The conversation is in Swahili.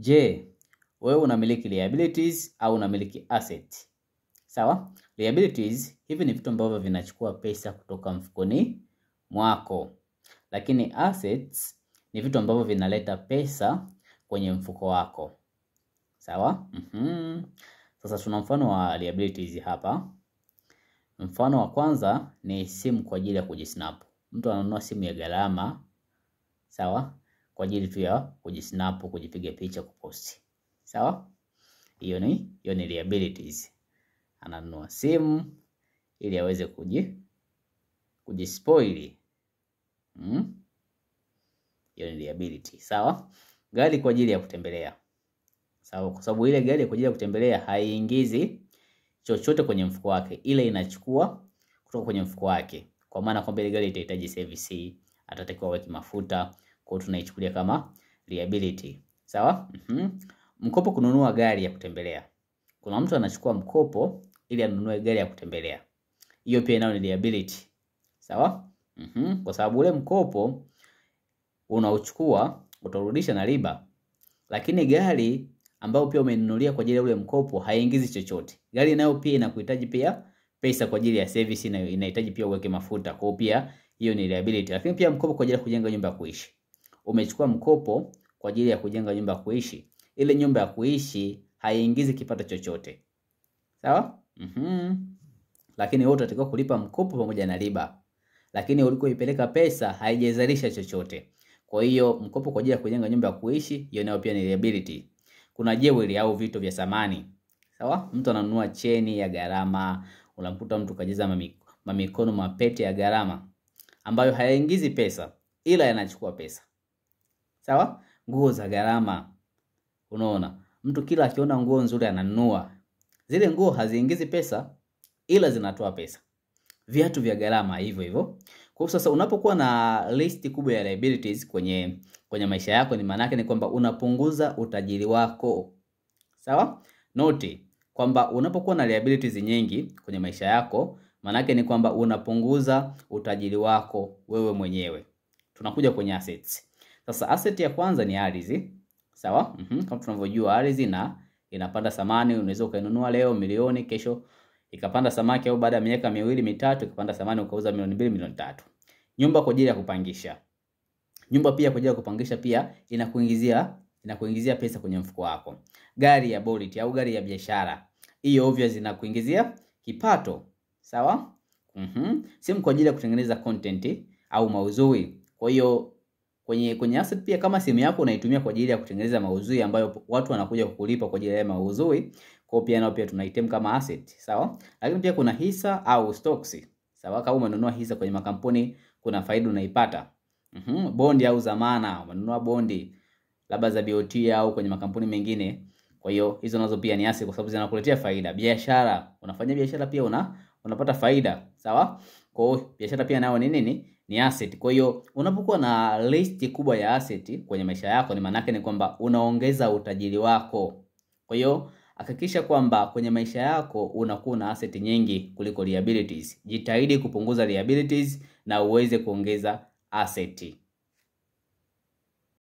Je, wewe unamiliki liabilities au unamiliki asset? Sawa? Liabilities hivi ni vitu ambavyo vinachukua pesa kutoka mfukoni mwako. Lakini assets ni vitu ambavyo vinaleta pesa kwenye mfuko wako. Sawa? Sasa tuna mfano wa liabilities hapa. Mfano wa kwanza ni simu kwa ajili ya kujisnap. Mtu ananunua simu ya gharama, sawa, kwa ajili tu ya kujisnap, kujipiga picha, kuposti. Sawa? Hiyo ni liabilities. Ananunua simu ili aweze kujispoil. Hiyo ni liability. Sawa? Gari kwa ajili ya kutembelea. Sawa, kwa sababu ile gari kwa ajili ya kutembelea haiingizi chochote kwenye mfuko wake, ile inachukua kutoka kwenye mfuko wake. Kwa maana kwamba ile gari itahitaji service, atatakiwa aweke mafuta, kwa hiyo tunaichukulia kama liability. Sawa? Mkopo kununua gari ya kutembelea. Kuna mtu anachukua mkopo ili anunue gari ya kutembelea. Hiyo pia nayo ni liability. Sawa? Kwa sababu ule mkopo unauchukua utarudisha na riba. Lakini gari ambayo pia umenunulia kwa ajili ya ule mkopo haiingizi chochote. Gari nayo pia inakuhitaji pia pesa kwa ajili ya service, na inahitaji pia uweke mafuta. Kwa hiyo pia hiyo ni liability. Lakini pia mkopo kwa ajili ya kujenga nyumba ya kuishi. Umechukua mkopo kwa ajili ya kujenga nyumba ya kuishi. Ile nyumba ya kuishi haiingizi kipato chochote. Sawa? Lakini wewe utatakiwa kulipa mkopo pamoja na riba. Lakini ulikoipeleka pesa haijazalisha chochote. Kwa hiyo mkopo kwa ajili ya kujenga nyumba ya kuishi, hiyo nayo pia ni liability. Kuna jewelry au vitu vya samani. Sawa? Mtu ananunua cheni ya gharama, unamkuta mtu kajaza mamikono mapete ya gharama ambayo hayaingizi pesa ila yanachukua pesa. Sawa? Nguo za gharama. Unaona, mtu kila akiona nguo nzuri ananunua. Zile nguo haziingizi pesa ila zinatoa pesa. Viatu vya gharama hivyo hivyo. Kwa hiyo sasa unapokuwa na list kubwa ya liabilities kwenye maisha yako, ni maana yake ni kwamba unapunguza utajiri wako. Sawa? Note kwamba unapokuwa na liabilities nyingi kwenye maisha yako, maana yake ni kwamba unapunguza utajiri wako wewe mwenyewe. Tunakuja kwenye assets. Sasa asset ya kwanza ni ardhi. Sawa? Kama tunavyojua ardhi na inapanda thamani, unaweza ukainunua leo milioni, kesho ikapanda samaki, au baada ya miaka miwili mitatu ikapanda thamani ukauza milioni 2, milioni 3. Nyumba kwa ajili ya kupangisha. Nyumba pia kwa ajili ya kupangisha pia inakuingizia pesa kwenye mfuko wako. Gari ya Bolt au gari ya biashara, hiyo obvious inakuingizia kipato. Sawa? Simu kwa ajili ya kutengeneza content au maudhui. Kwa hiyo kwenye asset pia, kama simu yako unaitumia kwa ajili ya kutengeneza maudhui ambayo watu wanakuja kukulipa kwa ajili ya maudhui, kwa hiyo pia nao pia tunaitem kama asset. Sawa? Lakini pia kuna hisa au stocks. Sawa? Kama umenunua hisa kwenye makampuni kuna faida unaipata. Bondi au zamana, umenunua bondi labda za BOT au kwenye makampuni mengine. Kwa hiyo hizo nazo pia ni asset kwa sababu zinakuletea faida. Biashara, unafanya biashara pia unapata faida. Sawa? Kwa hiyo biashara pia nayo ni nini? Ni asset. Kwa hiyo unapokuwa na list kubwa ya asset kwenye maisha yako, ni maana yake ni kwamba unaongeza utajiri wako. Kwa hiyo hakikisha kwamba kwenye maisha yako unakuwa na asset nyingi kuliko liabilities. Jitahidi kupunguza liabilities na uweze kuongeza asset.